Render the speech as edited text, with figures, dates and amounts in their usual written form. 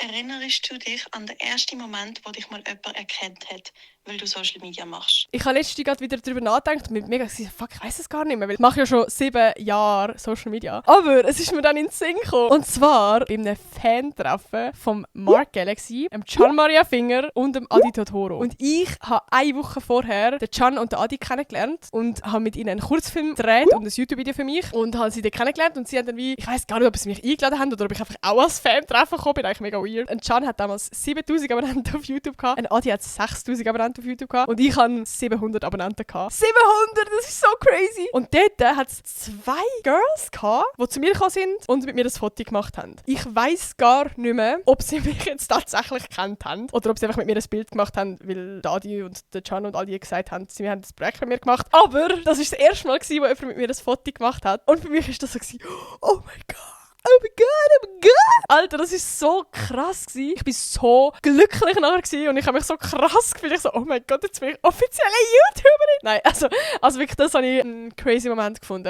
Erinnerst du dich an den ersten Moment, wo dich mal jemand erkannt hat, weil du Social Media machst? Ich habe letztens gerade wieder darüber nachgedacht und mir mega gesagt, fuck, ich weiss es gar nicht mehr, weil ich mache ja schon 7 Jahre Social Media. Aber es ist mir dann in den Sinn gekommen. Und zwar bei einem Fan-Treffen vom Mark Galaxy, dem Can Maria Finger und dem Adi Totoro. Und ich habe eine Woche vorher den Can und den Adi kennengelernt und habe mit ihnen einen Kurzfilm gedreht und ein YouTube-Video für mich und habe sie dann kennengelernt und sie haben dann wie, ich weiss gar nicht, ob sie mich eingeladen haben oder ob ich einfach auch als Fan-Treffen gekommen bin, eigentlich mega weird. Ein Can hat damals 7000 Abonnenten auf YouTube gehabt, ein Adi hat 6000 Abonnenten auf YouTube gehabt und ich hatte 700 Abonnenten gehabt. 700, das ist so crazy! Und dort hat es 2 Girls gehabt, die zu mir gekommen sind und mit mir das Foto gemacht haben. Ich weiss gar nicht mehr, ob sie mich jetzt tatsächlich gekannt haben oder ob sie einfach mit mir ein Bild gemacht haben, weil Adi und der Can und all die gesagt haben, sie haben das Projekt mit mir gemacht. Aber das war das erste Mal, wo jemand mit mir ein Foto gemacht hat. Und für mich war das so, oh mein Gott. Oh mein Gott, oh mein Gott! Alter, das war so krass gewesen. Ich war so glücklich nachher gewesen und ich habe mich so krass gefühlt. Ich so, oh mein Gott, jetzt bin ich offizielle YouTuberin. Nein, also wirklich, das habe ich einen crazy Moment gefunden.